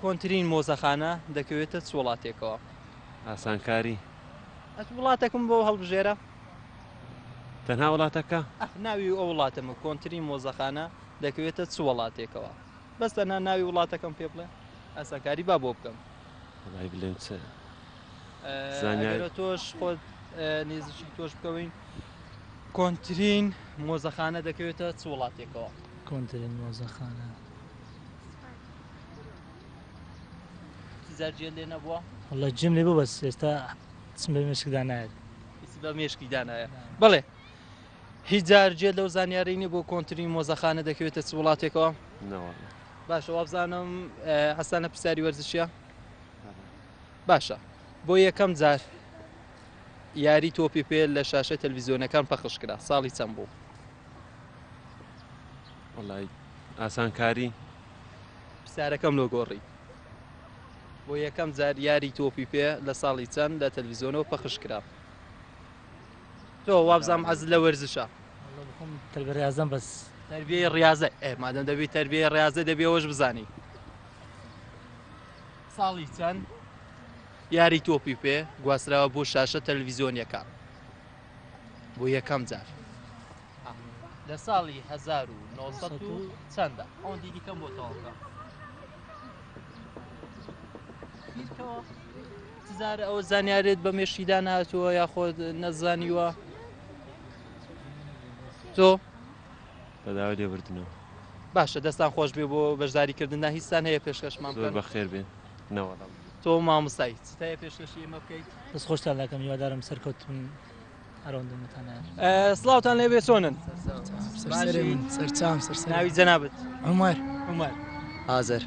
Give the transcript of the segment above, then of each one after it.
کۆنترین مۆزەخانە دەکەوێتە چ وڵاتێکەوە؟ ئاسانکاری. ئەت وڵاتەکم بۆ هەڵبژێرە. تەنها وڵاتەکە؟ ئەخ ناوی ئەو وڵاتەمە کۆنترین مۆزەخانە دەکەوێتە چ وڵاتێکەوە؟ بەس تەنها ناوی وڵاتەکەم پێ بڵێ ئاسانکاری با بۆ بکەم. وەڵای بلێم چ زانیاری. ئەگەر تۆش خۆت نێزیکی تۆش بکەوین کۆنترین مۆزەخانە دەکەوێتە چ وڵاتێکەوە؟ کۆنترین مۆزەخانە جار جێت لێ نەبووە؟ وەڵا جێم لێ بوو بەس ئێستا چم بە مێشکدا نایەت. هیچ بە مێشکیدا نایە. بەڵێ هیچ جار جێت لەو زانیاری نییە بۆ کۆنترین مۆزەخانە دەکەوێتە چ وڵاتێکەوە؟ نەوەڵا. باشە وابزانم حەسانە پرسیاری وەرزشیە؟ باشە بۆ یەکەم جار یاری تۆپی پێ لە شاشەی تەلویزیۆنەکان پەخش کرا ساڵی چەند بوو؟ وەڵای ئاسانکاری. پرسیارەکەم لۆ گۆڕی. بۆ یەکەم جار یاری تۆپی پێ لە ساڵی چەند لە تەلویزیۆنەوە پەخش کرا؟ تۆ وابزانم حەزت لە وەرزشە. وەڵا بخۆم تەربیە ڕیازەم بەس. تەربیەی ڕیازە ئێ مادەم دەبی تەربیەی ڕیازە دەبی ئەوەش بزانی. ساڵی چەند یاری تۆپی پێ گواستراوە بۆ شاشە تەلەڤیزیۆنیەکان بۆ یەکەم جار؟ لە ساڵی 1900 و چەندە؟ ئەوەندی دیکەم بۆ تەواو بکە. بیرکەوە چ جار ئەوە زانیارێت بە مێشکیدا نهاتووە یاخۆد نەزانیوە؟ تۆ بەداوای لێبوردنەوە. باشە دەستان خۆش بێ بۆ بەشداریکردندا هیچتان هەیە پێشکەشمان زۆر بکەن؟ بەخێر بێن. نەوەڵا. تۆ مامۆستای چت هەیە پێشکەشی ئێمە بکەیت؟ دەست خۆشتان دەکەم هیوادارم سەرکەوتبن ئەرەوەندە متانایە. سڵاوتان لێبێ چۆنن؟ سەرسەرێ من سەرچام سەرسەرێ. ناوی جەنابت؟ عومەر. عومەر. ئازەر.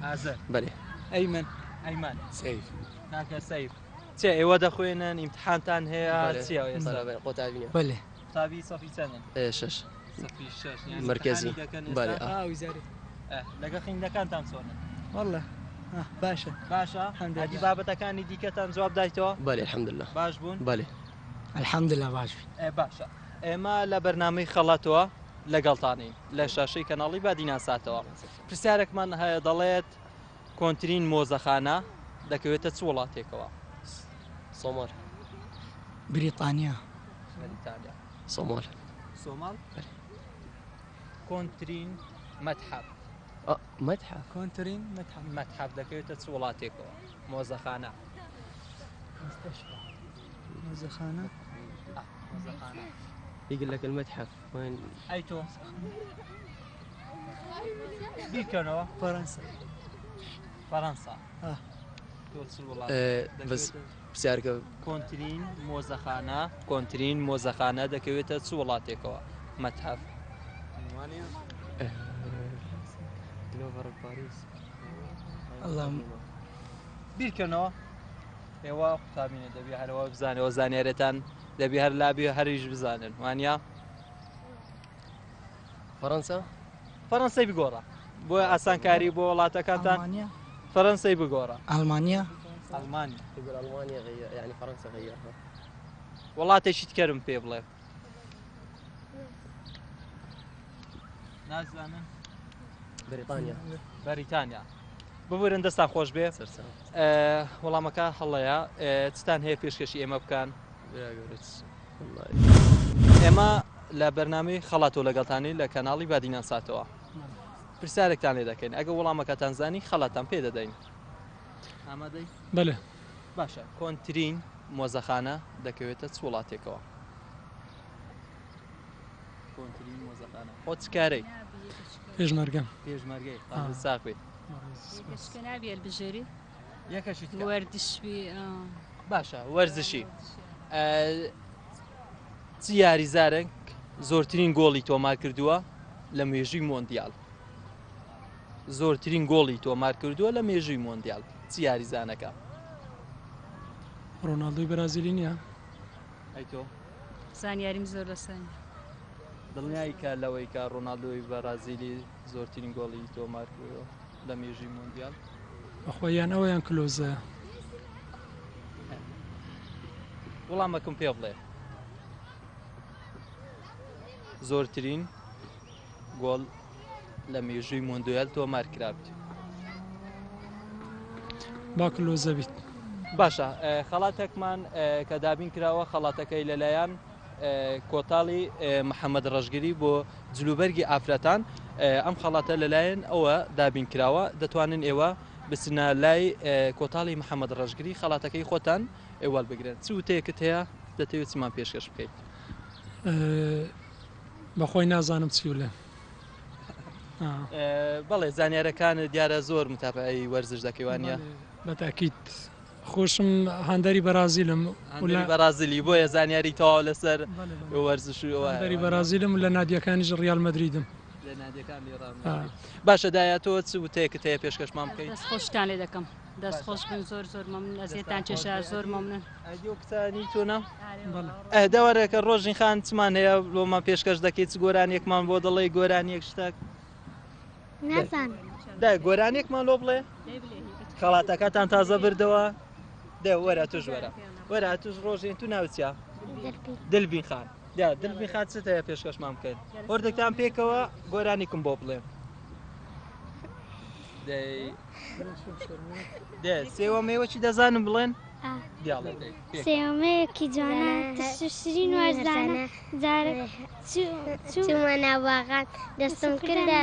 ئازەر. بەلێ. ئەیمەن. ئەیمەن. سەیف. کاکە سەیف. چێ ئێوە دەخوێنن ئیمتحانتان هەیە چییە ئێستا؟ بەلێ قۆتابینە. بەلێ. قوتابی سەفی چەندن؟ شەش. سەفی شەش. مەرکەزی. ئیمتحانی دەکەن بەلێ. ئێستا؟ ئا وزاری. لەگە خوێندنەکانتان چۆنن؟ واللە باشە. باشە؟ الحمدلله. ئەدی بابەتەکانی دیکەتان جواب دایتەوە؟ بەلێ الحمدلله. باش بوون؟ بەلێ. الحمدلله باش بووین. باشە ئێمە لە بەرنامەی خەڵاتەوە لەگەڵتانین لە شاشەی کەناڵی بادینان ساتەوە. پرسیارێکمان هەیە دەڵێت کۆنترین مۆزەخانە دەکەوێتە چ وڵاتێکەوە؟ سۆمال. بریتانیا. بریتانیا. سۆمال. سۆمال؟ کۆنترین مەتحەف. مەتحەف. کۆنترین مەتحەف. مەتحەف دەکەوێتە چ وڵاتێکەوە؟ مۆزەخانە. مستشفى. مۆزەخانە. مۆزەخانە. يقول لك المتحف وين؟ ئەی تۆ بیرکەنەوە. فەرەنسا. فەرەنسا. تۆ چ وڵات؟ بەس پرسیارکە. کۆنترین مۆزەخانە کۆنترین مۆزەخانە دەکەوێتە چ وڵاتێکەوە؟ مەتحەف. ئەلمانیا. لۆڤەر پاریس. اللە بیرکەنەوە. ئێوە قوتابینە دەبی هەرەوە بزانەوە زانیارەتان دەبی هەر لابی هەریش بزانن وانە؟ فەرەنسا. فەرەنسای بگۆڕە بۆ ئاسانکاری بۆ وڵاتەکانتان. ئەلمانیا. فەرەنسای بگۆڕە. ئەلمانیا. ئەلمانیا. يقول ألمانيا غير يعني فرنسا غيرها. وڵاتێکی تکەرم پێ بڵێ. نازانن؟ بريطانيا. بەریتانیا. ببورن دەستان خۆش بێ. سەرسام. وەڵامەکە هەڵەیە. چتان هەیە پێشکەشی ئێمە بکەن؟ والله. ئێمە لە بەرنامەی خەڵاتەوە لەگەڵتانی لە کەناڵی بادینان ساتەوە. پرسیارێکتان لێ دەکەین ئەگە وەڵامەکەتان زانی خەڵاتان پێ دەدەین. ئامادەی؟ بەلێ. باشە کۆنترین مۆزەخانە دەکەوێتە چ وڵاتێکەوە؟ کۆنترین مۆزەخانە. خۆ چ کارەی؟ پێشمەرگەم. پێشمەرگەی. ساغ بێت. یەکەشکە نابی ئەلبژێری؟ یەکەشی تکە. وەرزشی. باشە وەرزشی. چ یاریزارێک زۆرترین گۆڵی تۆمار کردووە لە مێژووی مۆندیال؟ زۆرترین گۆڵی تۆمار کردووە لە مێژووی مۆندیال چ یاریزانەکە؟ ڕۆناڵدۆی بەرازیلی نییە؟ ئەی تۆ؟ زانیاریم زۆر لەسەر نییە. دڵنیایی کە لەوەی کە ڕۆناڵدۆی بەرازیلی زۆرترین گۆڵی تۆمار کردووە لە مێژووی مۆندیال؟ بەخوا یان ئەوە یان کلۆزە. وەڵامەکەم پێ بڵێ. زۆرترین گۆڵ لە مێژووی مۆندیال تۆمار کرابێت. با کلۆزە بیت. باشە خەڵاتێکمان کە دابین کراوە خەڵاتەکەی لەلایەن کۆتاڵی محەممەد ڕەشگری بۆ جلوبەرگی ئافرەتان ئەم خەڵاتە لەلایەن ئەوە دابین کراوە دەتوانن ئێوە بچنە لای کۆتاڵی محەممەد ڕەشگری خەڵاتەکەی خۆتان وەربگرن. چ وتەیەکت هەیە دەتەوێت چمان پێشکەش بکەیت؟ بەخۆی نازانم چی بڵێم. بەڵێ زانیارەکان دیارە زۆر متابعەی وەرزش دەکەی وانە؟ بەتاکیت خۆشم هاندەری بەرازیلم بەرازیلی بۆیە زانیاری تەواو لەسەر وەرزش و هاندەری بەرازیلم لە نادیەکانیش ڕیال مەدریدم. لە نادیەکان باشە دایە تۆ چ وتەیەکت هەیە پێشکەشمان بکەیت؟ دەست خۆشتان لێ دەکەم. دەست خۆش بن زۆر زۆر مەمنون ئەزیەتان کێشا زۆر مەمنون. ئەدی کچانی تۆ نا؟ ئە دەوەرەکە ڕۆژین خان چمان هەیە بۆمان پێشکەش دەکەیت چ گۆرانیەکمان بۆ دەڵێی گۆرانیەک شتێک؟ نازانم. دە گۆرانیەکمان لۆ بڵێ خەڵاتەکەتان تازە بردەوە دە وەرە توش وەرە وەرە توش ڕۆژین تو ناوچە دلبین خان دە دلبین خان چت هەیە پێشکەشمان بکەیت هەردووکتان پێکەوە گۆرانیکم بۆ بڵێ دە سێوە مێوەچی دەزانم بڵێن سێوەمەیەکی جوانە ترش و شیرین وەرزانە جارێک چوومە ناو باغان دەستم کردە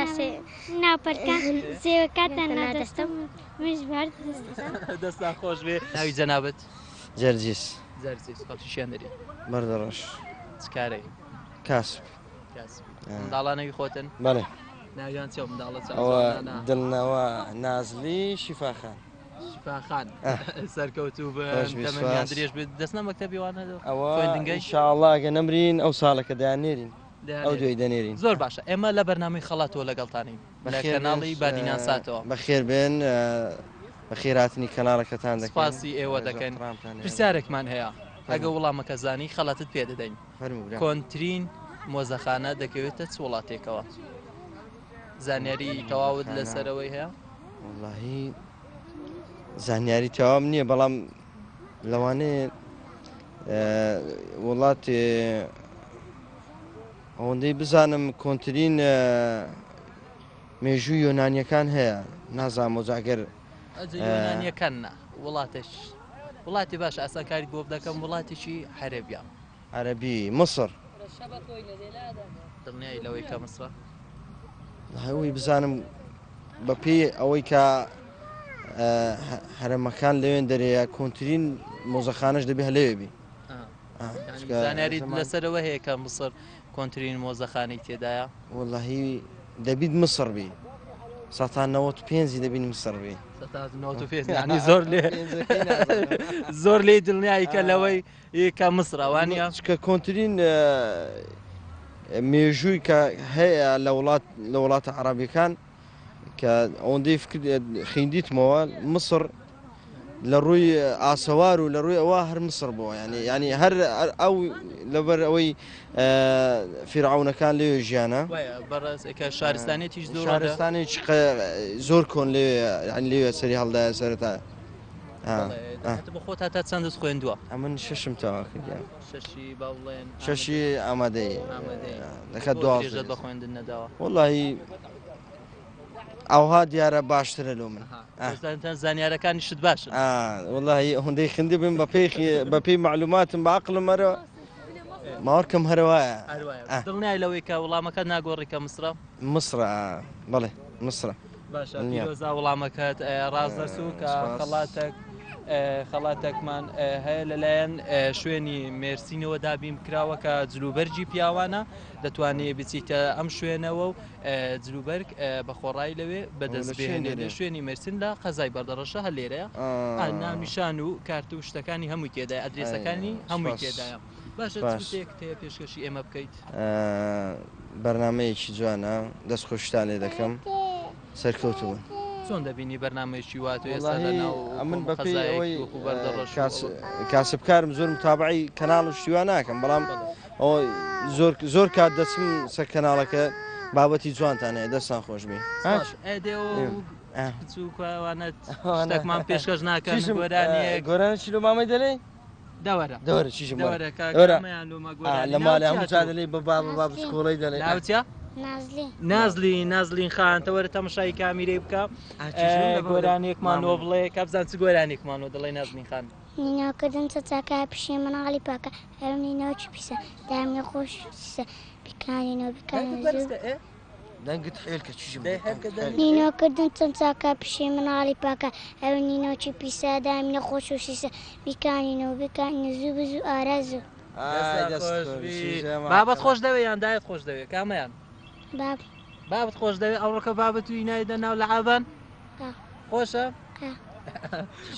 ناو پەرکان سێوەکاتان نادەستم منیش بەرد دەستان خۆش بێ. ناوی جەنابت؟ جەرجیس. جەرجیس خەڵکی شێندری؟ بەردەڕەش. چ کارێک؟ کاسب. کاسبی. منداڵانەوی خۆتن؟ بەڵێ. ناویان چیە منداڵە چاو ئەوە دڵنەوە نازلی شیفاخان. شیفاخان سەرکەوتوو بن تەمەنیان درێژ بێت دەستنە مەکتەبی وانە ئەوە ئینشاءڵڵا گە نەمرین ئەو ساڵەکە دەیاننێرین ئەو دوێی دەنێرین. زۆر باشە ئێمە لە بەرنامەی خەڵاتەوە لەگەڵتانین لە کەناڵی بادینان ساتەوە. بەخێر بێن بەخێرهاتنی کەناڵەکەتان دەکەین. سوپاسی ئێوە دەکەین. پرسیارێکمان هەیە ئەگە وڵامەکە زانی خەڵاتت پێ دەدەین. کۆنترین مۆزەخانە دەکەوێتە چ وڵاتێکەوە؟ زانیاری تەواوت لەسەرەوەی هەیە؟ وەڵاهی زانیاری تەواوم نییە بەڵام لەوانەیە وڵاتێ ئەوەندەی بزانم کۆنترین مێژوو یۆنانیەکان هەیە نازانم وەجا گەر یۆنانیەکان نا وڵاتێک وڵاتی باش ئاسانکاری بۆ دەکەم وڵاتێکی عەرەبیە. عەرەبی مصر. دڵنیای لەوەی کە مصرە؟ ئەوەی بزانم بەپێی ئەوەی کە هەرەمەکان لەوێن دەرەیە کۆنترین مۆزەخانەش دەبێ هەلەوێ بی. زانیاریت لەسەرەوە هەیە کە مصر کۆنترین مۆزەخانەی تێدایە؟ وەڵاهی دەبیت مصر بی سەتا نەوەت و پێنجی دەبین مصر بی. سەتا نەوەت و پێنج یعنی زۆر لێ زۆر لێی دڵنیایی کە لەوەی کە مصرە وانە؟ چکە کۆنترین مێژووی کە هەیە لە وڵات لە وڵاتە عەرەبیەکان کە ئەوەندەی فکر خیندیتمەوە مصر لە ڕووی ئاسەوار و لە ڕووی ئەوە هەر مصر بووە ینی ینی هەر ئەو لەبەر ئەوەی فیرعونەکان لێ ژیانە کە شارستانێتیش زۆر شارستانێکی زۆر کۆن لێ لێ سەری هەڵدایە سەرەتا بە خۆت تا چەندت خوێندووە؟ ئەمن شەشم تەواو کردیە. شەشی با بڵێن شەشی ئامادەیی دەکات بۆ درێژەت بە خوێندن نەداوە؟ وەڵاهی ئەوها دیارە باشترە لۆ من. زانیارەکانیشت باشن. وەڵاهی ئەوەندەی خوێندبم بەپێی مەعلوماتم بە عەقڵم هەرە ماوەڕکەم هەر وایە. دڵنیای لەوەی کە وڵامەکەت ناگۆڕی کە مسرە؟ مسرە بەڵێ مسرە. باشە پیرۆزە وڵامەکەت ڕاست دەرچوو کە خەڵاتێک خەڵاتێکمان هەیە لەلایەن شوێنی مێرسینەوە دابین کراوە کە جلوبەرگی پیاوانە دەتوانێت بچیتە ئەم شوێنەوە و جلوبەرگ بە خۆڕایی لەوێ بەدەست بێنێت لە شوێنی مێرسین لە قەزای بەردەڕەشە هەر لێرەیە ناونیشان و کارت و شتەکانی هەمووی تێدایە ئەدرێسەکانی هەمووی تێدایە باشە چ وتەیەکت هەیە پێشکەشی ئێمە بکەیت؟ بەرنامەیەکی جوانە دەست خۆشتان لێ دەکەم سەرکەوتوو بن. چۆن دەبینی بەرنامەیەکی وا تۆ ئێستا لە ناو ئەمن کۆمە بەپێی قەزایەکی ئەوەی وەکو بەردەڕەش و ئەوە؟ کاسبکارم زۆر متابعەی کەناڵ و شتی وا ناکەم بەڵام ئەوە زۆر زۆر کات دەچم سەر کەناڵەکە بابەتی جوانتان هەیە دەستان خۆش بێ. سپاس. ئێ دێ ئەو کچ و کوانەت شتێکمان پێشکەش ناکەن گۆرانییەک؟ گۆرانی چی لۆ مامەی دەلێی؟ دەوەرە دەوەرە چیشم دەوەرە کاک دەوەرە ئەمەیان لۆمە گۆرانی لە ماڵێ ناو هەموو چیا جا دەلێی بە بابە با بچکۆڵەی دەلێ ناو چیا؟ نازلی. نازلی نازلین خان تەوەرە تەمەشای کامیرەی بکە گۆرانیەکمانەوە بڵێ کە بزان چ گۆرانێکمانەوە دەڵێ نازلین خان. نینۆکردن چە چاکە پیشەی مناڵی پاکە ئەرم نینۆکی پیسە دایم نەخۆش و سیسە بیکانینەوە بیکانینەوە زوو. دەنگت حێلکە چیژم نینۆکردن چەند چاکە پیشەی مناڵی پاکە ئەرم نینۆکی پیسە دایم نەخۆش و سیسە بیکانینەوە بیکانینەوە زوو بزوو ئارەزوو. بابت خۆش دەوێ یان دایت خۆش دەوێ کامەیان؟ باب. بابت خۆش دەوێ ئەوڕۆکە بابت توی نایدە ناو لەعابان؟ خۆشە؟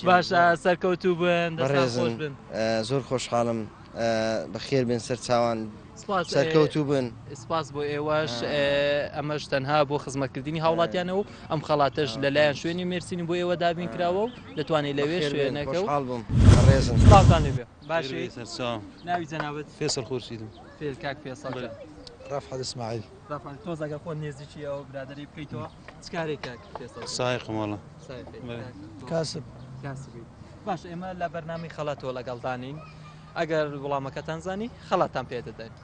باشە سەرکەوتوو بن دەستان خۆش بن. زۆر خۆشحاڵم بەخێر بێن سەر چاوان سەرکەوتوو بن. سپاس بۆ ئێوەش ئەمەش تەنها بۆ خزمەتکردنی هاوڵاتیانە و ئەم خەڵاتەش لەلایەن شوێنی مێرسینی بۆ ئێوە دابین کراوە و دەتوانێت لەوێ شوێنەکە و خۆشحاڵ بووم بەڕێزن. سڵاوتان لێبێ باشی ناوی جەنابت؟ فێسەڵ خورشیدم. فێل کاک فێسەڵ جان. ڕەفعەت ئیسماعیل. ڕەفعەت تۆزەکە خۆت نێزیکی ئەو برادەرەی بکەیتەوە چ کارێک کاک فێسەڵ؟ سایقم وەڵا. سایقی. کاسب. کاسبی. باش ئێمە لە بەرنامەی خەڵاتەوە لەگەڵدانین ئەگەر وڵامەکەتان زانی خەڵاتتان پێ دەدەین.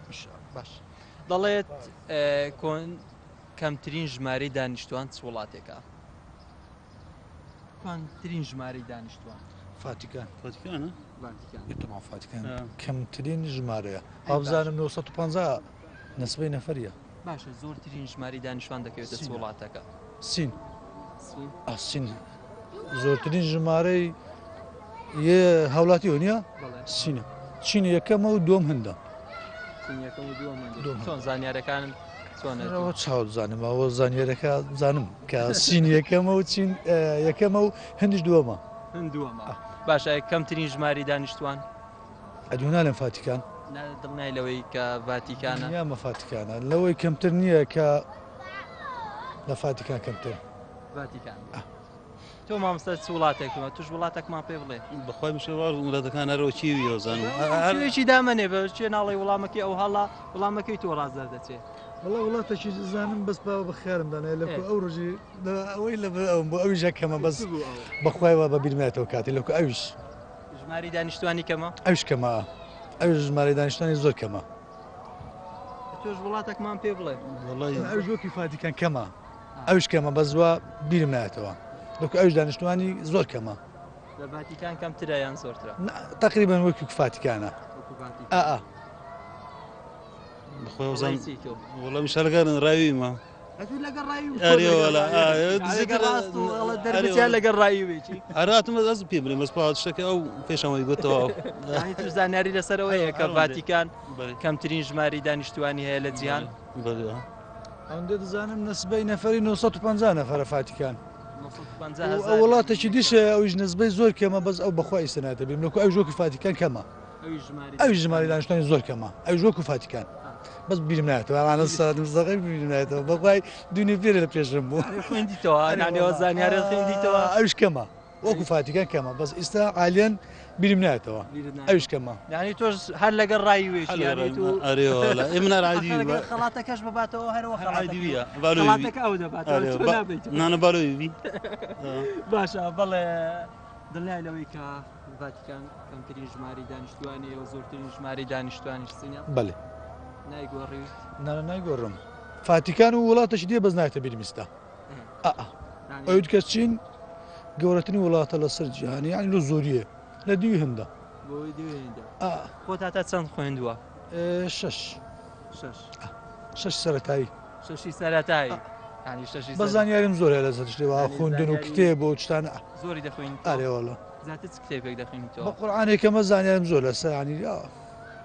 باش دەڵێت کۆن کەمترین ژمارەی دانیشتوان چ وڵاتێکە؟ کەمترین ژمارەی دانیشتوان. فاتیکان. فاتیکانە؟ ڤاتیکان. تەمام فاتیکان کەمترین ژمارەیە. وابزانم 950 نسبەی نەفەریە. باشە زۆرترین ژمارەی دانیشتوان دەکەوێتە چ وڵاتەکە؟ سین. سین زۆرترین ژمارەی هاوڵاتی نییە؟ سینە. چین یەکەمە و دووەم هەندە. چین یەکەم و دووەم هەندە. چۆن زانیارەکانم چۆنە؟ ئەوە چاو زانم ئەوە زانیارەکە زانم کە سین یەکەمە و چین یەکەمە و هەندیش دووەمە. هەند دووەمە. باشە کەمترین ژمارەی دانیشتوان؟ ئەدوو نالێم فاتیکان. دڵنیای لەوەی کە ڤاتیکانە؟ دڵنیامە فاتیکانە. لەوەی کەمتر نییە کە لە فاتیکان کەمتر. ڤاتیکان. تۆ مامۆستا چ وڵاتێکمە توش وڵاتێکمان پێ بڵێ. بەخوای مشە وار وڵاتەکان هەرەوە چیوی ئەوزانم. چیوێکی دامەنێ بە چێ ناڵێ وڵامەکەی ئەو هەڵا وڵامەکەی تۆ ڕاست دەردەچێ. وەڵا وڵاتێکی زانم بەس با بە خیارم دانایە لە کو ئەو ڕۆژی ئەوەی لە ئەوم بۆ ئەویش کەمە بەس بەخوای وا بە بیرمایەتەوە کاتی لە کو ئەویش. ژماری دانیشتوانی کەمە؟ ئەویش کەمە ئەویش ژمارەی دانیشتوانی زۆر کەمە. تۆش وڵاتێکمان پێ بڵێ. ئەویش وەکی فاتیکان کەمە ئەویش کەمە بەس وا بیرم نایەتەوە لەکو ئەویش دانیشتوانی زۆر کەمە. لە ڤاتیکان کەمترە یان زۆرترە؟ تقریبا وەکی فاتیکانە. ئا ئا. بەخوای وەزان وەڵا میشالەکان ڕاویمە. ئەتوو لەگەڵ ڕاوی ئەرێ وەڵا ڕاست و غەڵەت دەربچێ لەگەڵ ڕاوی بێتی. ئەراتم ئەز پێ بڵێم بەس پا شتەکە ئەو پێشەوەی گوتەوە. یانی تو زانیاری لەسەر ئەوەیە کە ڤاتیکان کەمترین ژمارەی دانیشتوانی هەیە لە جیهان؟ بەڵێ. ئەوەندە دەزانم نسبەی نەفەری 950 نەفەرە فاتیکان. 950 هەزار. ئەو وڵاتێکی دیش هەیە ئەویش نسبەی زۆر کەمە بەس ئەو بەخوا ئیستا نایەتە بیرم لەکو ئەویش وەکو فاتیکان کەمە. ئەویش ژمارەی دانیشتوانی زۆر کەمە ئەویش وەکو فاتیکان بەس بیرم نایەتەوە ئەوانە سەرنجەکەی بیرم نایەتەوە بەخوای دوێنێ پێرێ لە پێشم بوو. خوێندیتەوە یانی ئەوە زانیارە خوێندیتەوە؟ ئەویش کەمە وەکو فاتیکان کەمە بەس ئیستا عالیەن بیرم نایەتەوە ئەویش کەمە. یانی تۆش هەر لەگەڵ ڕای وێکی یانی تو ئەرێ وەڵا ئێ من هەر عادی لەگەڵ خەڵاتەکەش بباتەوە هەرەوە عادیە خەڵاتەکە ئەو دەباتەوە تۆ نابەیتەوە. نانە بالۆی بی. باشە بەڵێ دڵنیای لەوەی کە ڤاتیکان کەمترین ژمارەی دانیشتوانی و زۆرترین ژمارەی دانیشتوانیش سینە؟ بەلێ. نایگۆڕیت؟ نا نایگۆڕم. فاتیکان و وڵاتەکی دیە بەس نایەتە بیرم ئیستا. ئا ئەوی کە چین گەورەترین وڵاتە لەسەر جیهانی یعنی لە زۆریە لە دیوی هەندە. بۆی دیوی هەندە. خۆت هەتا چەند خوێندووە؟ شەش. شەش. شەش سەرەتایی. شەشی سەرەتایی. یعنی شەشی بە زانیاریم زۆر هەیە لەسەر شتێ وا خوێندن و کتێب و شتانە. زۆری دەخوێنیتەوە؟ ئەرێ وەڵا. زیاتر چ کتێبێک دەخوێنیتەوە؟ بە قورئانێکەمە زانیاریم زۆر لەسەر یعنی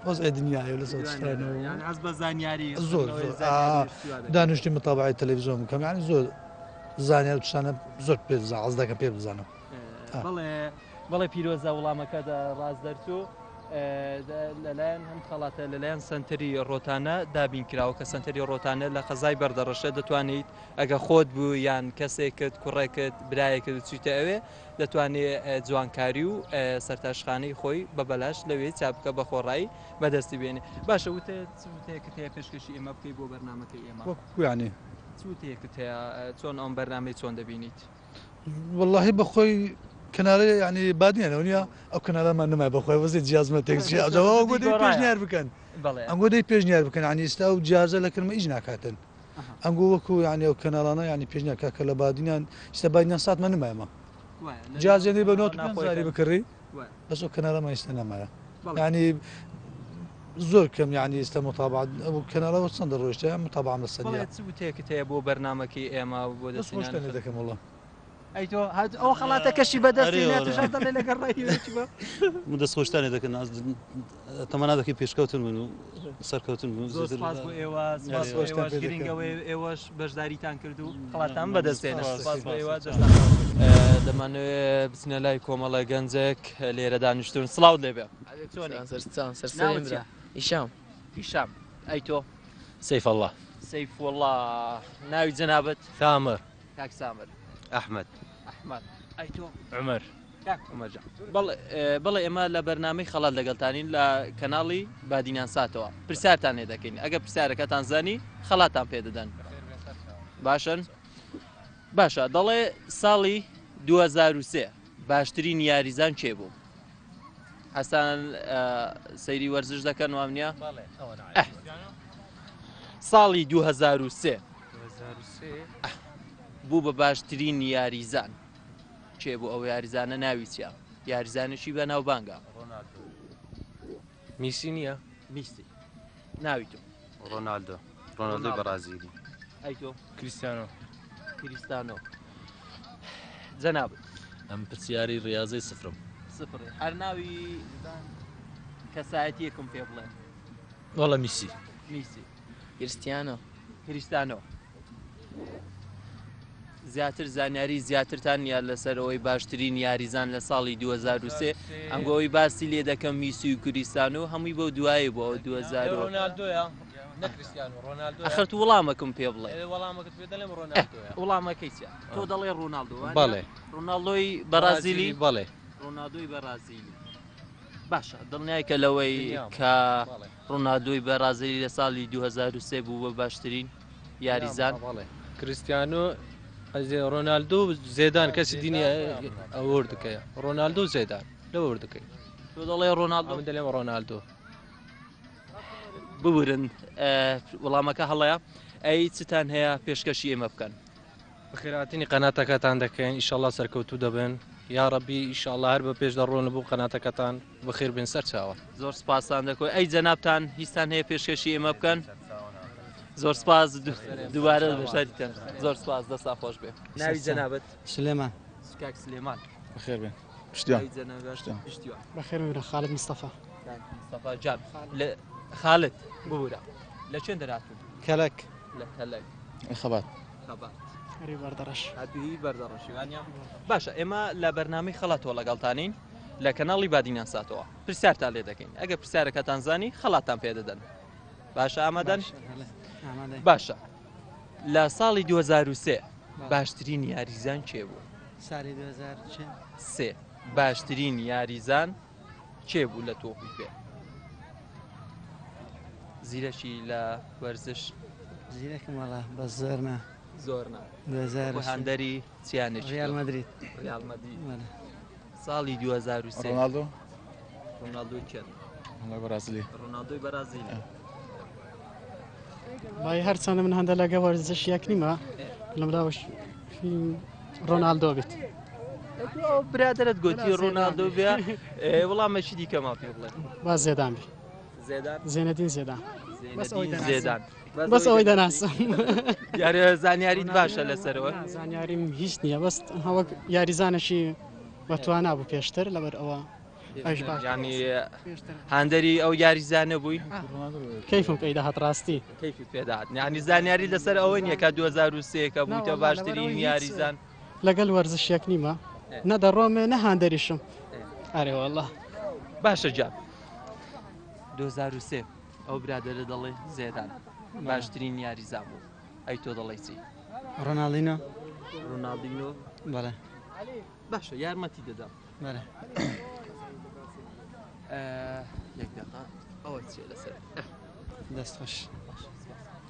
وەزعی دنیایە لەسەر شتانەوە. یعنی حەز بە زانیاری زۆر زۆر دانیشتی متابعەی تەلەڤیزیۆن بکەم یعنی زۆر زانیار و شتانە زۆر پێ بزانم حەز دەکەم پێ بزانم. بەڵێ بەڵێ پیرۆزە وڵامەکەت ڕاست دەرچوو. لەلایەن هەم خەڵاتە لەلایەن سەنتەری ڕۆتانە دابین کراوە کە سەنتەری ڕۆتانە لە قەزای بەردەڕەشە دەتوانیت ئەگە خۆت بوو یان کەسێکت کوڕێکت برایەکت بچیتە ئەوێ دەتوانێت جوانکاری و سەرتاشخانەی خۆی بە بەلاش لەوێ چاپ بکە بە خۆڕایی بەدەستی بێنێ باشە وتە چ وتەیەکت هەیە پێشکەشی ئێمە بکەی بۆ بەرنامەکەی ئێمە وەکو یعنی چ وتەیەکت هەیە چۆن ئەم بەرنامەی چۆن دەبینیت؟ وەڵاهی بەخۆی کەنارە یعنی بادینە نیە ئەو کەنارەمان نمای بەخۆی وەزی جیازمە تێکچی ئەوجا ئەو گۆدەی پێشنیار بکەن ئەم گۆدەی پێشنیار بکەن یعنی ئێستا ئەو جیازە لە کەرمە هیچ ناکاتن. ئەنگۆ وەکو یعنی ئەو کەناڵانە یعنی پێش نییە کاکە لە بادینان ئیستا بادینان ساتمان نمایەمە جازێنی بە 95 هەزاری بکڕی بەس ئەو کەناڵەمان ئیستا نەمایە یعنی زۆر کەم یعنی ئێستا متابعە ئەو کەناڵەوە چەندە ڕۆیشتە متابعەم لەسەر نییە. بەڵێ چ وتەیەکت هەیە بۆ بەرنامەکەی ئێمە و بۆ دەست دەستهێنانی خۆشتان لێ دەکەم وەڵا. ئەی تۆ هەر ئەو خەڵاتەکەشی بەدەست هێنا توش هەر دەڵێ لەگەڵ ڕای چی بە من دەست خۆشتان لێ دەکەن تەمەنا دەکەین پێشکەوتن بن و سەرکەوتن بن زۆر سپاس بۆ ئێوە سپاس بۆ ئێوەش گرنگ ئەوەیە ئێوەش بەشداریتان کرد و خەڵاتان بەدەست هێنا سپاس بۆ ئێوە دەستان خۆش دەمانەوێ بچنە لای کۆمەڵە گەنجێک لێرە دانیشتون سڵاوت لێبێ چۆنی ناوت چیە؟ هیشام. هیشام ئەی تۆ؟ سەیفەڵڵا. سەیفوڵڵا ناوی جەنابت؟ سامر. کاک سامر. ئەحمەد. ئەحمەد ئەی تۆ؟ عومەر. کاک عومەر جان بەڵێ بەڵێ ئێمە لە بەرنامەی خەڵات لەگەڵتانین لە کەناڵی بادینان ساتەوە پرسیارتان لێ دەکەین ئەگەر پرسیارەکەتان زانی خەڵاتان پێ دەدەن باشن باشە دەڵێ ساڵی 2003 باشترین یاریزان کێ بوو؟ حەسان سەیری وەرزش دەکەن وام نییە؟ ساڵی 2003 بوو بە باشترین یاریزان کێ بوو ئەو یاریزانە ناوی چیە؟ یاریزانێکی بەناوبانگە. میسی نییە؟ میسی ناوی تۆ؟ ڕۆنالدۆ ڕۆنالدۆی بەڕازیلی. ئەی تۆ؟ کریستیانۆ. کریستانۆ. جەنابت؟ ئەم پرسیاری ڕاضەی سفرم. سفر هەر ناوی کەسایەتیەکم پێ بڵێ. وەڵا میسی. میسی. کریستیانۆ. کریستانۆ. زیاتر زانیاری زیاترتان نییە لەسەر ئەوەی باشترین یاریزان لە ساڵی 2003 ئەنگۆ ئەوی باسی لێ دەکەم میسی و کریستانۆ هەمووی بەو دوایە بۆ ئەو 2000 و- ڕۆنالدۆیە نە کریستیانۆ ڕۆنالدۆیە ئەخر تو وڵامەکم پێ بڵێ وەڵامەکەت پێ دەڵێم ڕۆنالدۆیە وڵامەکەی چیە تۆ دەڵێ ڕۆناڵدۆ وانیە؟ بەڵێ. ڕۆناڵدۆی بەڕازیلی بەڵێ. ڕۆناڵدۆی بەڕازیلی باشە دڵنیای کە لەوەی دڵنیام. کە بەڵێ. ڕۆناڵدۆی بەڕازیلی لە ساڵی 2003 بوو بە باشترین یاریزان بەڵێ کریستیانۆ ڕۆنالدۆ و زێدان کەسی دینی ئەوە دکەیە ڕۆنالدۆ و زێدان لەوە دکەی تۆ دەڵێ ڕۆنالدۆ من دەلێم ڕۆنالدۆ ببورن وەڵامەکە هەڵەیە ئەی چتان هەیە پێشکەشی ئێمە بکەن بەخێرهاتنی قەناتەکەتان دەکەین ئیشەڵا سەرکەوتوو دەبن یاڕەبی ئیشەڵا هەر بە پێش دەڕۆن بۆ قەناتەکەتان بەخێر بێن سەرچاوە. زۆر سپاستان دەکۆ ئەی جەنابتان هیچتان هەیە پێشکەشی ئێمە بکەن؟ زۆر سپاس دووبارە بەشداریتان زۆر سپاس دەستان خۆش بێ. ناوی جەنابت؟ سلێمان. کاک سلێمان. بەخێر بێن. پشتیوان. ناوی جەنابت؟ پشتیوان. بەخێر بێن خالد مستەفا. کاک مستەفا جان لە خالد ببورە لە چێن دەراتون؟ کەلەک. لە کەلەک. خەبات. خەبات. هەری بەردەڕەش. هاتووی بەردەڕەشی وانە؟ باشە ئێمە لە بەرنامەی خەڵاتەوە لەگەڵتانین لە کەناڵی بادینان ساتەوە پرسیارتان لێ دەکەین ئەگەر پرسیارەکەتان زانی خەڵاتان پێ دەدەن باشە ئامادەن؟ باشە لە ساڵی 2003 باشترین یاریزان کێ بوو؟ ساڵی 2003 سێ باشترین یاریزان کێ بوو لە تۆپی پێ؟ زیرەکی لە وەرزش؟ زیرەکم وەڵا بەس زۆر نا. زۆر نا. 2003 هاندەری چیانێکی ڕیال مەدرید. ڕیال مەدرید. بەڵێ. ساڵی 2003 ڕۆناڵدۆ. ڕۆناڵدۆی کێ؟ ڕۆناڵدۆی بەرازیلی. ڕۆناڵدۆی بەرازیلی. وای هەرچەندە من هەندە لەگە وەرزش یەک نیمە بەڵام لاوەش ڕۆناڵدۆ بێت. برادەرت گوتی ڕۆناڵدۆ بێ وەڵامێکی دیکەمان پێ بڵێ. با زێدان بێ. زێدان؟ زێنەدین زێدان. زێنەدین زێدان. بەس ئەوەی دەناسم. دیارە زانیاریت باشە لەسەرەوە؟ زانیاریم هیچ نییە بەس تەنها وەک یاریزانێکی بەتوانا بوو پێشتر لەبەر ئەوە ئەویش باش یانی هاندەری ئەو یاریزانە بووی؟ کەیفم پێی دەهات ڕاستی. کەیفی پێدەهات یانی زانیاری لەسەر ئەوە نییە کە 2003 کە بوویتە باشترین یاریزان. لەگەل وەرزش یەک نیمە نە دەڕۆمێ نە هاندەریشم ئەرێ واللە. باشە گیان 2003 ئەو برادەرە دەڵێ زێدان باشترین یاریزان بوو ئەی تۆ دەڵێی چی؟ ڕۆناڵدینۆ. ڕۆناڵدینۆ؟ بەڵێ. باشە یارمەتی دەدەم. بەڵێ. یەک دەقە ئەوە چیە لەسەر؟ دەست خۆش.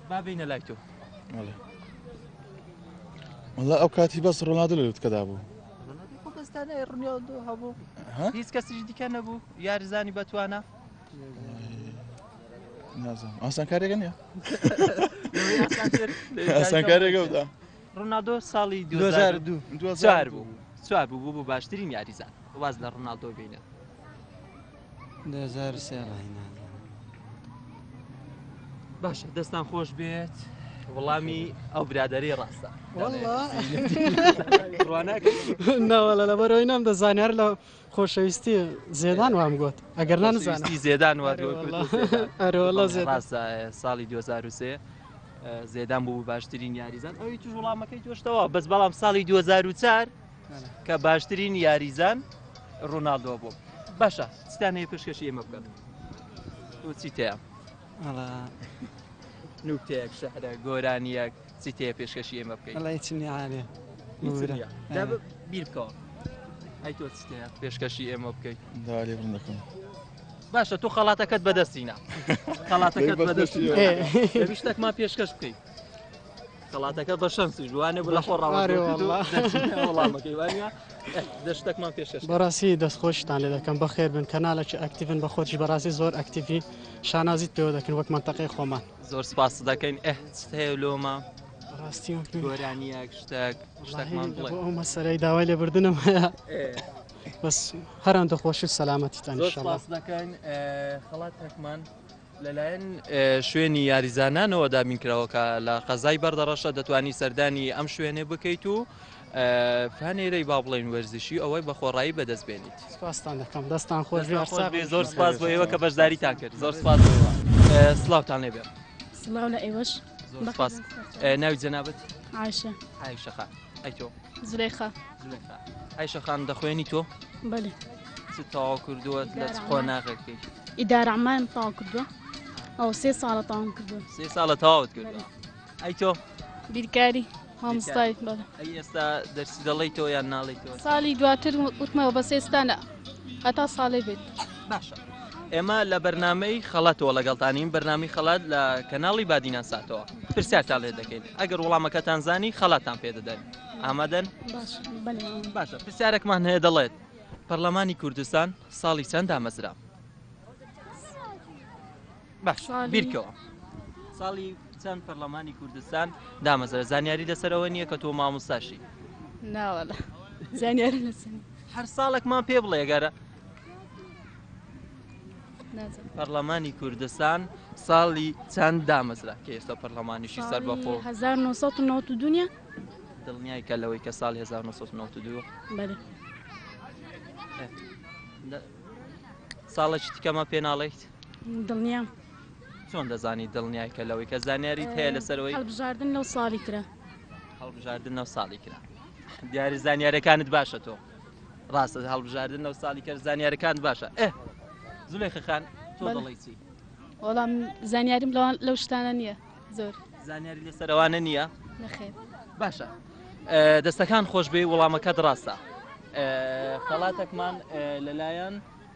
با بینە لای تۆ. بەڵێ. وەڵا ئەو کاتی بەس ڕۆناڵدۆ لە لوتکەدا بوو. خۆ بەس تەنها ڕۆناڵدۆ هەبوو. هیچ کەسیش دیکە نەبوو یاریزانی بەتوانا؟ نازانم ئاسانکاریەکە نییە ئاسانکاریەکە بدا ڕۆناڵدۆ ساڵی 2002 چوار بوو چوار بوو بوو بە باشترین یاریزان واز لە ڕۆناڵدۆ بینە 2003 ڕای نازانم باشە دەستان خۆش بێت وەڵامی ئەو برادەری ڕاستە ناوەڵە لەبەرەوەی نام دەزانیار لە خۆشەویستی زێدان وام گوت ئەگەر نانزانستی زێدان وات ڕاستە ساڵی 2003 زێدان بوو باشترین یاریزان ئەوی توش وڵامەکەی تۆشتەوە بەس بەڵام ساڵی 2004 کە باشترین یاریزان ڕۆناالدۆ بوو باشە چتان هەیە پێشکەشی ئێمە بکەن تۆ چیت هەیە نوکتەیەک شەعرە گۆرانیەک چیت هەیە پێشکەشی ئێمە بکەیت وەڵا هیچم نییە عالێ بیر بکەوە ئەی تۆ چیت هەیە پێشکەشی ئێمە بکەیت داوا لێبوردن دەکەم باشە تۆ خەڵاتەکەت بەدەستینا خەڵاتەکەت بەدەستی دەبی شتێکمان پێشکەش بکەیت خەڵاتەکە بە شەنسیش وانێ بوو لە خۆ ڕاوەڵامەکەی وانە دەشتێکمان پێشکەش بەڕاستی دەستخۆشتان لێ دەکەم بەخێر بن کەنالێکی ئەکتیڤن بە خۆتیش بەڕاستی زۆر ئەکتیڤی شانازیت پێوە دەکەن وەک مەنتەقەی خۆمان زۆر سپاس دەکەین ئه چت هەیە لۆمە ڕاستی گۆرانیەک شتێک شتێکمان بڵێ بۆ ئەو مەسەلەی داوای لێبوردنم هەیە بەس هەران دەخۆشی و سەلامەتیتان زۆر سپاس دەکەین خەڵاتێکمان لەلایەن شوێنی یاریزانانەوە دابینکراوە کە لە قەزای بەردەڕەشە دەتوانی سەردانی ئەم شوێنێ بکەیت و فانێرەی با بڵێین وەرزشی ئەوەی بە خۆڕایی بەدەست بێنیت. سپاستان دەکەم دەستان خۆش بێ خۆش بێ زۆر سپاس بۆ ئێوە کە بەشداریتان کرد زۆر سپاس بۆ ئێوە سڵاوتان لێ بێ. سڵاو لە ئێوەش. زۆر سپاس. ناوی جەنابت؟ عایشە. عایشە خان. ئەی تۆ؟ زولەیخا. زولەیخا. عایشە خان دەخوێنی تۆ؟ بەلێ. چ تەواو کردووە لە چ قۆناغێکی؟ ئیدارە عەمالم تەواو کردووە. ئەو سێ ساڵە تەواوم کردووە. سێ ساڵە تەواوت کردووە. ئەی تۆ؟ بیرکاری مامۆستای بەڵێ. ئەی ئێستا دەرسی دەڵێیتەوە یان ناڵێیتەوە؟ ساڵی دواتر وتمەوە بەس ئێستا نا هەتا ساڵێ بێت. باشە ئێمە لە بەرنامەی خەڵاتەوە لەگەڵتانین بەرنامەی خەڵات لە کەناڵی بادینان ساتەوە پرسیارتان لێ دەکەین ئەگەر وەڵامەکەتان زانی خەڵاتان پێ دەدەن ئامادەن؟ باشە پرسیارێکمان هەیە دەڵێت پەرلەمانی کوردستان ساڵی چەند دامەزرا؟ باش بیرکەوە ساڵی چەند پەرلەمانی کوردستان دامەزرا زانیاری لەسەرەوە نییە کە تۆ مامۆستاشی ناوەڵە زانیاری لەسەر هەر ساڵێکمان پێ بڵێ گەرە پەرلەمانی کوردستان ساڵی چەند دامەزرا کە ئێستا پەرلەمانیشی سەر بەخۆ 1992 نیە دڵنیای کە لەوەی کە ساڵی 1992 بەێ ساڵێکی تکەمە پێ ناڵێیت؟ دڵنیام. چۆن دەزانی دڵنیای کە لەوەی کە زانیاریت هەیە لەسەرەوەی هەڵبژاردن لەو ساڵی کرا هەڵبژاردن لەو ساڵی کرا دیاری زانیارەکانت باشە تۆ ڕاستە هەڵبژاردن لەو ساڵی کرد زانیارەکان باشە ئێ زولێخە خان تۆ دەڵێی چی وەڵام زانیاریم لەوان لەو شتانە نییە زۆر زانیاری لەسەرەوانە نییە نەخێر باشە دەستەکان خۆشبێ وەڵامەکەت ڕاستە خەڵاتێکمان لەلایەن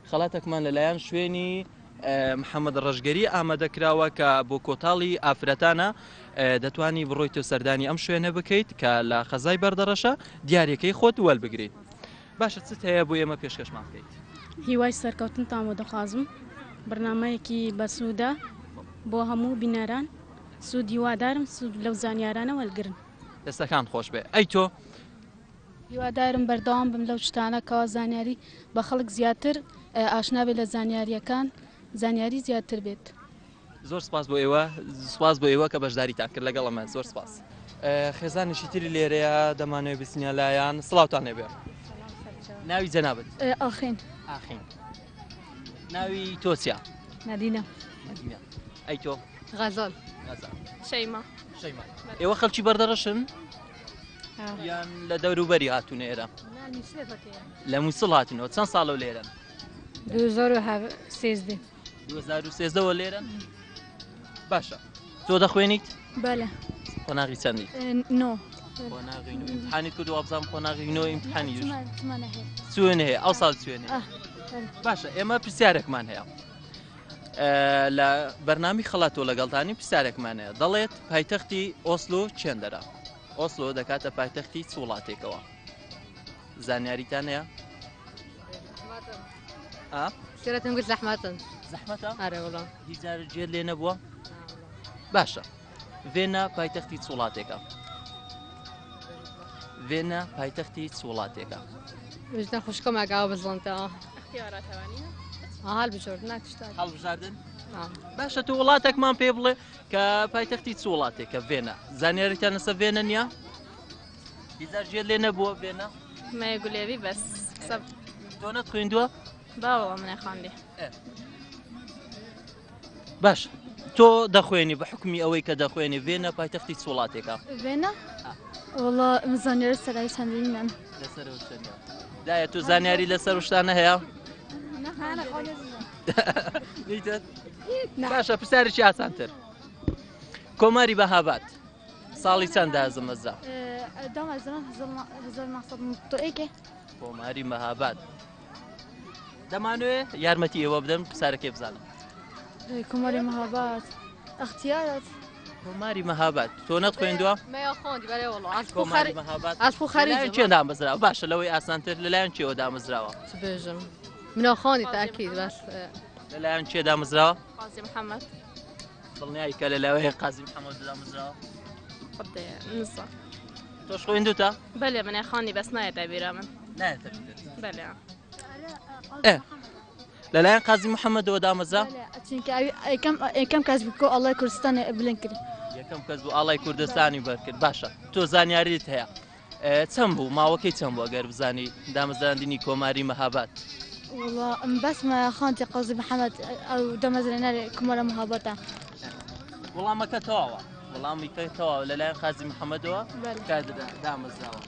خەڵاتێکمان لەلایەن شوێنی محەممەد ڕەشگەری ئامادە کراوە کە بۆ کۆتاڵی ئافرەتانە دەتوانی بڕۆیت و سەردانی ئەم شوێنە بکەیت کە لە قەزای بەردەڕەشە دیارەکەی خۆت وەلبگریت باشە چت هەیە بۆ ئێمە پێشکەشمان بکەیت؟ هیوای سەرکەوتنتان بۆ دەخوازم بەرنامەیەکی بەسوودە بۆ هەموو بینەران سوود هیوادارم سوود لەو زانیارانە وەرگرن. دەستەکان خۆش بێ ئەی تۆ؟ هیوادارم بەردەوام بم لەو شتانە کەوا زانیاری بە خەڵک زیاتر ئاشنا بێت لە زانیاریەکان زانیاری زیاتر بێت. زۆر سپاس بۆ ئێوە سپاس بۆ ئێوە کە بەشداریتان کرد لەگەڵ ئەمە زۆر سپاس. خێزانێکی تری لێرەیە دەمانەوێت بچینە لایان سڵاوتان لێبێ ناوی جەنابت؟ ئاخین. ئاخین ناوی تۆ چیە؟ مەدینە. مەدینە ئەی تۆ؟ غەزال. غەزال. شەیما. شەیما. ئێوە خەڵکی بەردەڕەشن؟ یان لە دەوروبەری هاتوونە ئێرە؟ لە مووسڵ هاتنەوە چەند ساڵە و لێرەن؟ 2013 2013 وە لێرەن؟ باشە تۆ دەخوێنیت؟ بەلە. قۆناغی چەندی؟ نۆ. قۆناغی نۆ ئیمتحانی کرد وابزانم قۆناغی نۆ ئیمتحانی چوێنێ هەیە ئەو ساڵ چوێنێ باشە ئێمە پرسیارێکمان هەیە لە بەرنامی خەڵاتۆ لەگەڵتانی پرسیارێکمان هەیە دەڵێت پایتەختی ئۆسلۆ چێندەرە ئۆسلۆ دەکاتە پایتەختی چ وڵاتێکەوە زانیاریتان هەیە سرەتم گوت زەحمەتن. زەحمەتە؟ ئەرێ وەڵا. هیچ جار گوێت لێ نەبووە؟ باشە ڤێنا پایتەختی چ وڵاتێکە؟ ڤێنا پایتەختی چ وڵاتێکە؟ وجدان خوشکم ئەگاوە بزڵنتەوە. اختیاراتەوانیە؟ هەڵبژاردن تشتا. هەڵبژاردن؟ باشە تۆ وڵاتێکمان پێ بڵێ کە پایتەختی چ وڵاتێکە ڤێنا زانیاریتان لەسەر ڤێنە نییە؟ هیچ جار گوێت لێ نەبووە ڤێنا؟ مەیە گولێوی بەس قسە تۆ نەتخوێندووە؟ باوەڵا منە خواندی. باش تۆ دەخوێنی بە حکمی ئەوەی کە دەخوێنی ڤێنا پایتەختی چ وڵاتێکە؟ ڤێنا؟ وەڵا من زانیاری سەرای چەندینیان. لەسەر ئەو شتە نییە. دایە تۆ زانیاری لەسەر ئەو شتانە هەیە؟ نیتە؟ باشە پرسیارێکی ئاسانتر. کۆماری بەهاباد ساڵی چەند دامەزرا؟ دامەزران 1991. کۆماری مەهاباد. دەمانەوێ یارمەتی ئێوە بدەن پرسیارەکەی بزانم. کۆماری مەهاباد اختیارات. کۆماری مەهاباد تۆ نەتخوێندووە؟ کۆماری مەهاباد لەلایەن کێ دامەزراوە؟ باشە لەوەی ئاسانتر لەلایەن کێوە دامەزراوە؟ چ بێژم منە خواندی تاکید بەس. لەلایەن کێ دامەزراوە؟ قازی محەممەد. دڵنیایی کە لەلایەن قازی محەممەد دامەزراوە؟ نزا. تۆش خوێندوتە؟ بەلێ منێ خواندی بەس نایەتە بیرا من. نایەتە بیرت؟ بەلێ. لەلایەن قازی محەممەدەوە دامەزرا؟ چونکە یەکەم کەس بوو کۆ ئاڵای کوردستانی بلند کرد. یەکەم کەس بوو ئاڵای کوردستانی بەر کرد. باشە تۆ زانیاریت هەیە چەند بوو ماوەکەی چەند بوو ئەگەر بزانی دامەزراندنی کۆماری مەهاباد؟ وەڵا ئەم بەس مە خانتی قازی محەممەد ئەو دامەزرێنەری کۆمارە مەهابادە. وەڵامەکە تەواوە. وەڵامی کە تەواوە لەلایەن قازی محەممەدەوە کە دامەزراوە.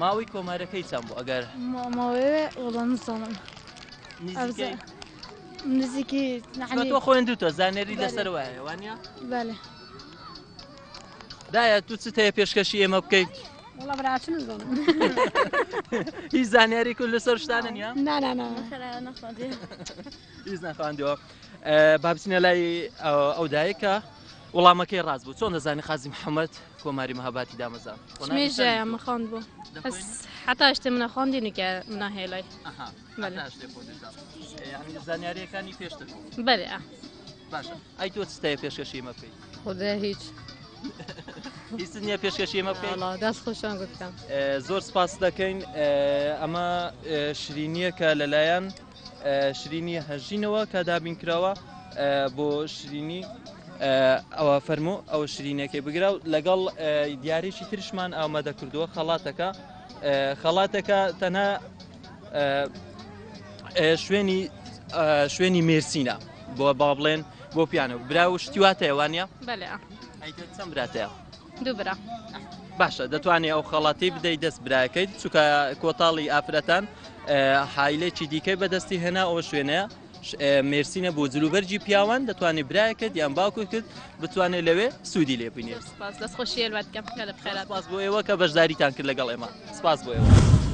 ماوەی کۆمارەکەی چەند بوو ئەگەر ماوەیە وەڵا نزانم. نزیکەی نزیکی تۆ خوێندوتە زانیاری لەسەر وایە وانە؟ بەلێ. دایە تو چت هەیە پێشکەشی ئێمە بکەیت؟ وەڵا برا چ نزانم. هیچ زانیاری کول لەسەر شتانە نییە؟ نا نا نا. هیچ نەخواندەوە. با بچینە لای ئەو دایکە وەڵامەکەی ڕاست بوو. چۆن دەزانی قازی محەممەد کۆماری مەهاباتی دامەزراند؟ مێژایە من خواند بوو. بەس حتا شتێ منە خواندی نوکە منە هێلای. زانیاریەکانی پێشتر بوو. بەلێ. باشە ئەی تۆ چ تەیە پێشکەشی ئێمە بکەیت؟ خودێ هیچ. هیچ نییە پێشکەشی ئێمە بکەیت؟ وەڵا دەست خۆشان گوتکەم. زۆر سپاس دەکەین. ئەمە شرینیەکە لەلایەن شرینی هەژینەوە کە دابین کراوە بۆ شرینی ئەوە فەرموو ئەوە شرینەکەی بگرە و لەگەڵ دیارێکی ترشمان ئامادە کردووە خەڵاتەکە خەڵاتەکە تەنها شوێنی شوێنی مێرسینە بۆ با بڵێن بۆ پیانە برا و شتی واتەیە وانە؟ بەلێ. چەند براتەیە؟ دوو برا. باشە دەتوانێت ئەو خەڵاتی بدەیت دەست براکەیت چونکە کۆتاڵی ئافرەتان حایلێکی دیکەی بەدەستی هێنا ئەوە شوێنەیە مێرسینە بۆ جلوبەرگی پیاوان دەتوانێت برایەکەت یان باوکت بتوانێت لەوێ سوودی لێ بینێت. سپاس دەست خۆشی لەت کەم خێرە بخێرات. سپاس بۆ ئێوە کە بەشداریتان کرد لەگەڵ ئێمە. سپاس بۆ ئێوە.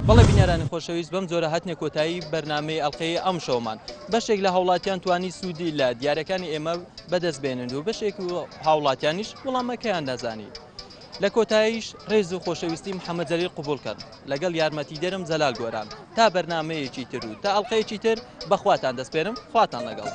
بەڵێ بینەرانی خۆشەویست بەم جۆرە هاتنە کۆتایی بەرنامەی ئەڵلقەی ئەمشەومان. بەشێک لە هاوڵاتیان توانی سوودی لە دیارەکانی ئێمە بەدەست بێنن و بەشێک هاوڵاتیانیش وەڵامەکەیان نەزانی. لە کۆتاییش ڕێز و خۆشەویستی محەممەد جەلیل قبوڵ کەن لەگەڵ یارمەتیدەرم جەلال گۆران تا بەرنامەیەکی تر و تا ئەڵلقەیەکی تر بەخواتان دەسپێرم خواتان لەگەڵ.